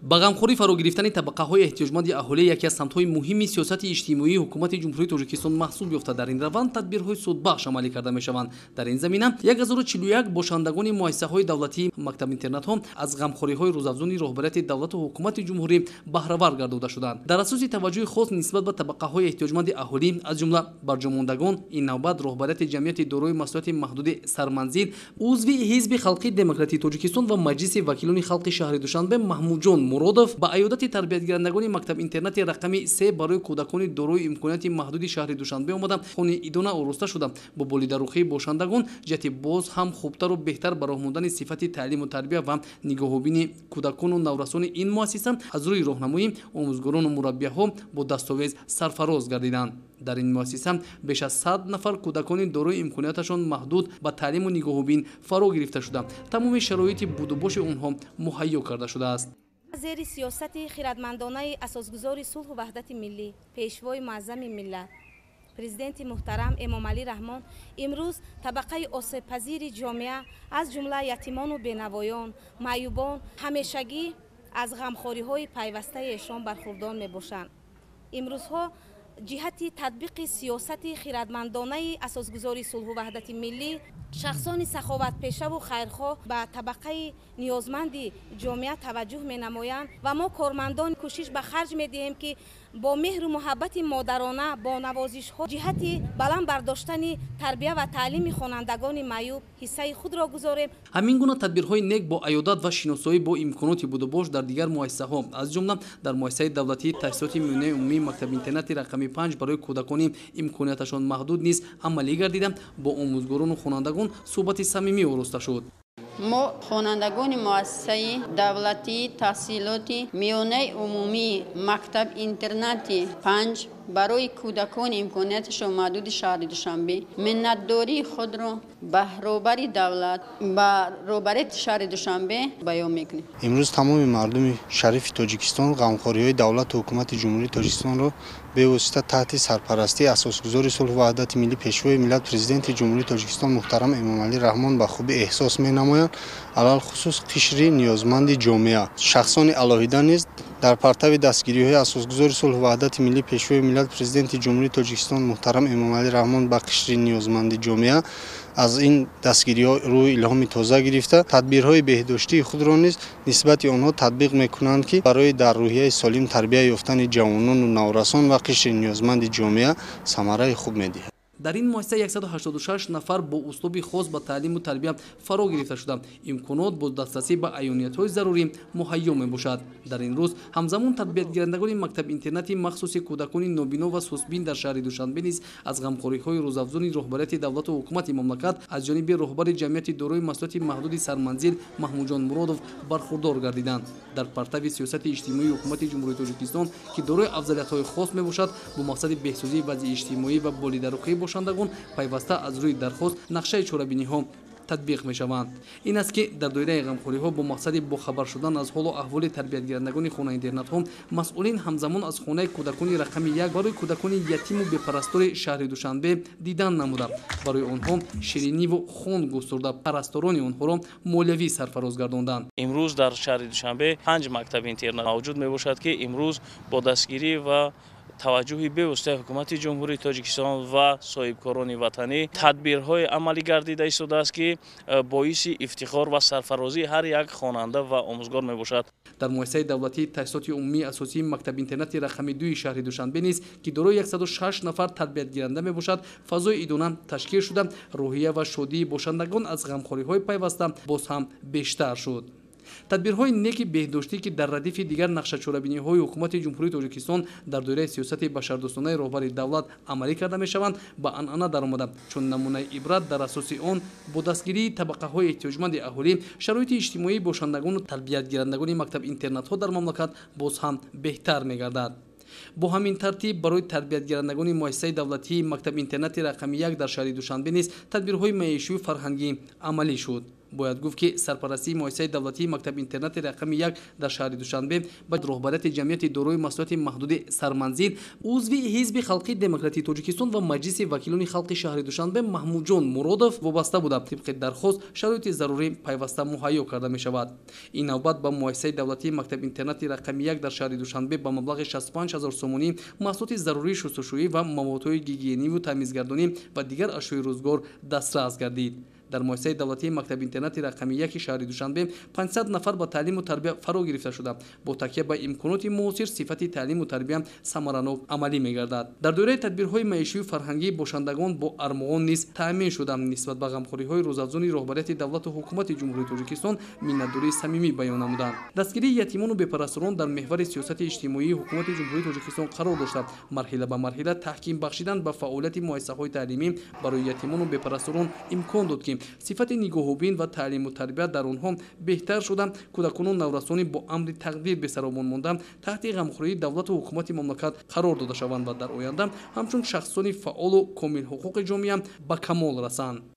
Ба ғамхорӣ фаро гирифтани табақаҳои эҳтиёҷманди аҳолӣ яке аз самтҳои муҳими сиёсати иҷтимоии ҳукумати Ҷумҳурии Тоҷикистон маҳсуб ёфта, дар ин раванд тадбирҳои судбахш амалӣ карда мешаванд. Дар ин замина 1041 бошандагони муассисаҳои давлатии мактаб-интернатҳо аз ғамхориҳои рӯзафзуни роҳбарияти давлату ҳукумати ҷумҳурӣ баҳравар гардода шуданд. Дар асоси таваҷҷӯҳи хос нисбат ба табақаҳои эҳтиёҷманди аҳолӣ, аз ҷумла барҷомондагон, ин навбат роҳбарияти ҷамъияти дорои масъулияти маҳдуди «Сарманзил», узви Ҳизби халқии демократии Тоҷикистон ва Маҷлиси вакилони халқи шаҳри Душанбе Маҳмудҷон Муродов ба аёдати тарбиятгирандагони мактаб-интернати рақами 3 барои кӯдакони дорои имконияти маҳдуди шаҳри Душанбе омада, хони идона ороста шуда, бо болидарӯхии бошандагон ҷиҳати боз ҳам хубтару беҳтар ба роҳ мондани сифати таълиму тарбия ва нигоҳубини кӯдакону наврасони ин муассиса аз рӯи роҳнамоӣ омӯзгорону мураббияҳо бо дастовез сарфароз гардиданд. Дар ин муассиса беш аз 100 нафар кӯдакони дорои имконияташон маҳдуд ба таълиму нигоҳубин фаро гирифта шуда, тамоми шароити будубоши онҳо муҳайё карда шудааст. Зери сиёсати хирадмандонаи асосгузори сулҳу ваҳдати миллӣ, Пешвои муаззами миллат, Президенти муҳтарам Эмомалӣ Раҳмон, имрӯз табақаи осебпазири ҷомеа, аз ҷумла ятимону бенавоён, маъюбон ҳамешагӣ аз ғамхориҳои пайвастаи эшон бархурдон мебошанд. Имрӯзҳо ҷиҳати татбиқи сиёсати хирадмандонаи асосгузори сулҳу ваҳдати миллӣ шахсони саховатпешаву хайрхоҳ ба табақаи ниёзманди ҷомеа таваҷҷӯҳ менамоянд ва мо, кормандон, кӯшиш ба харҷ медиҳем, ки бо меҳру муҳаббати модарона, бо навозишҳо ҷиҳати баланд бардоштани тарбия ва таълими хонандагони маъюб ҳиссаи худро гузорем. Ҳамин гуна тадбирҳои нек бо аёдат ва шиносоӣ бо имконоти будубош дар дигар муассисаҳо, аз ҷумла дар муассисаи давлатии таҳсилоти миёнаи умумии мактаби-интернати рақами 5 барои кӯдакони имконияташон маҳдуд низ амалӣ гардида, бо омӯзгорону хонандагон суҳбати самимӣ ороста шуд. Мо, хонандагони муассисаи давлатии таҳсилоти миёнаи умумии мактаб-интернати 5 барои кӯдакони имконияташон маҳдуди шаҳри Душанбе, миннатдории худро ба роҳбари давлат, ба роҳбарияти шаҳри Душанбе баён мекунем. Имрӯз тамоми мардуми шарифи Тоҷикистон ғамхориҳои давлату ҳукумати Ҷумҳурии Тоҷикистонро бевосита таҳти сарпарастии асосгузори сулҳу ваҳдати миллӣ, Пешвои миллат, Президенти Ҷумҳурии Тоҷикистон муҳтарам Эмомалӣ Раҳмон ба хубӣ эҳсос менамоянд. Алалхусус қишри ниёзманди ҷомеа, шахсони алоҳида низ дар партави дастгириҳои асосгузори сулҳу ваҳдати миллӣ, Пешвои миллат, Президенти Ҷумҳурии Тоҷикистон муҳтарам Эмомалӣ Раҳмон ба қишри ниёзманди ҷомеа аз ин дастгириҳо рӯи илҳоми тоза гирифта, тадбирҳои беҳдоштии худро низ нисбати онҳо татбиқ мекунанд, ки барои дар рӯҳияи солим тарбия ёфтани ҷавонону наврасон ва қишри ниёзманди ҷомеа самараи хуб медиҳад. Дар ин муассиса 186 нафар бо услуби хос ба таълиму тарбия фаро гирифта шуда, имконот бо дастрасӣ ба аёниятҳои зарурӣ муҳайё мебошад. Дар ин рӯз ҳамзамон тарбиятгирандагони мактаб-интернати махсуси кӯдакони нобино ва сусбин дар шаҳри Душанбе низ аз ғамхориҳои рӯзафзуни роҳбарияти давлату ҳукумати мамлакат аз ҷониби роҳбари ҷамъияти дорои масъулияти маҳдуди «Сарманзил» Маҳмудҷон Муродов бархурдор гардиданд. Дар партави сиёсати иҷтимоии ҳукумати Ҷумҳурии Тоҷикистон, ки дорои афзалиятҳои хос мебошад, бо мақсади беҳсозии вазъи иҷтимоӣ ва болидарӯхии бошандагон пайваста аз рӯи дархост нақшаи чорабиниҳо татбиқ мешаванд. Ин аст, ки дар доираи ғамхориҳо бо мақсади бохабар шудан аз ҳолу аҳволи тарбиятгирандагони хонаинтернатҳо масъулин ҳамзамон аз хонаи кӯдакони рақами 1 барои кӯдакони ятиму бепарастори шаҳри Душанбе дидан намуда, барои онҳо шириниву хон густурда, парасторони онҳоро молиявӣ сарфароз гардонданд. Имрӯз дар шаҳри Душанбе панҷ мактаби интернат мавҷуд мебошад, ки имрӯз бо дастгирӣ ва таваҷҷӯҳи бевоситаи ҳукумати Ҷумҳурии Тоҷикистон ва соҳибкорони ватанӣ тадбирҳои амалӣ гардида истодааст, ки боиси ифтихор ва сарфарозии ҳар як хонанда ва омӯзгор мебошад. Дар муассисаи давлатии таҳсилоти умумии асосии мактаб-интернати рақами 2-и шаҳри Душанбе низ, ки дорои 106 нафар тарбиятгиранда мебошад, фазои идона ташкил шуда, рӯҳия ва шодии бошандагон аз ғамхориҳои пайваста боз ҳам бештар шуд. Тадбирҳои неки беҳдоштӣ, ки дар радифи дигар нақшачорабиниҳои ҳукумати Ҷумҳурии Тоҷикистон дар доираи сиёсати башардӯстонаи роҳбари давлат амалӣ карда мешаванд, ба анъана даромада, чун намунаи ибрат, дар асоси он бо дастгирии табақаҳои эҳтиёҷманди аҳолӣ шароити иҷтимоии бошандагону тарбиятгирандагони мактаб-интернатҳо дар мамлакат боз ҳам беҳтар мегардад. Бо ҳамин тартиб барои тарбиятгирандагони муассисаи давлатии мактаб-интернати рақами 1 дар шаҳри Душанбе низ тадбирҳои маишию фарҳангӣ амалӣ шуд. Бояд гуфт, ки сарпарастии муассисаи давлатии мактаб-интернати рақами 1 дар шаҳри Душанбе ба роҳбарияти ҷамъияти дорои масъулияти маҳдуди «Сарманзил», узви Ҳизби халқии демократии Тоҷикистон ва Маҷлиси вакилони халқи шаҳри Душанбе Маҳмудҷон Муродов вобаста буда, тибқи дархост шароити зарурӣ пайваста муҳайё карда мешавад. Ин навбат ба муассисаи давлатии мактаб-интернати рақами 1 дар шаҳри Душанбе ба маблағи 65 ҳазор сомонӣ маҳсулоти зарурии шустушӯӣ ва маводҳои гигиениву тамизгардонӣ ва дигар ашёи рӯзгор дастрас гардид. Дар муассисаи давлатии мактаб-интернати рақами 1 шаҳри Душанбе 500 нафар ба таълиму тарбия фаро гирифта шуда, бо такя ба имконоти муосир сифати таълиму тарбия самаранок амалӣ мегардад. Дар доираи тадбирҳои маишию фарҳангӣ бошандагон бо армуғон низ таъмин шуда, нисбат ба ғамхориҳои рӯзафзуни роҳбарияти давлату ҳукумати Ҷумҳурии Тоҷикистон миннатдории самимӣ баён намуданд. Дастгирии ятимону бепарасторон дар меҳвари сиёсати иҷтимоии ҳукумати Ҷумҳурии Тоҷикистон қарор дошта, марҳила ба марҳила таҳким бахшидан ба фаъолияти муассисаҳои таълимӣ барои ятимону бепарасторон имкон дод, ки сифати нигоҳубин ва таълиму тарбия дар онҳо беҳтар шуда, кӯдакону наврасони бо амри тақдир бесаробон монда таҳти ғамхории давлату ҳукумати мамлакат қарор дода шаванд ва дар оянда ҳамчун шахсони фаъолу комилҳуқуқи ҷомеа ба камол расанд.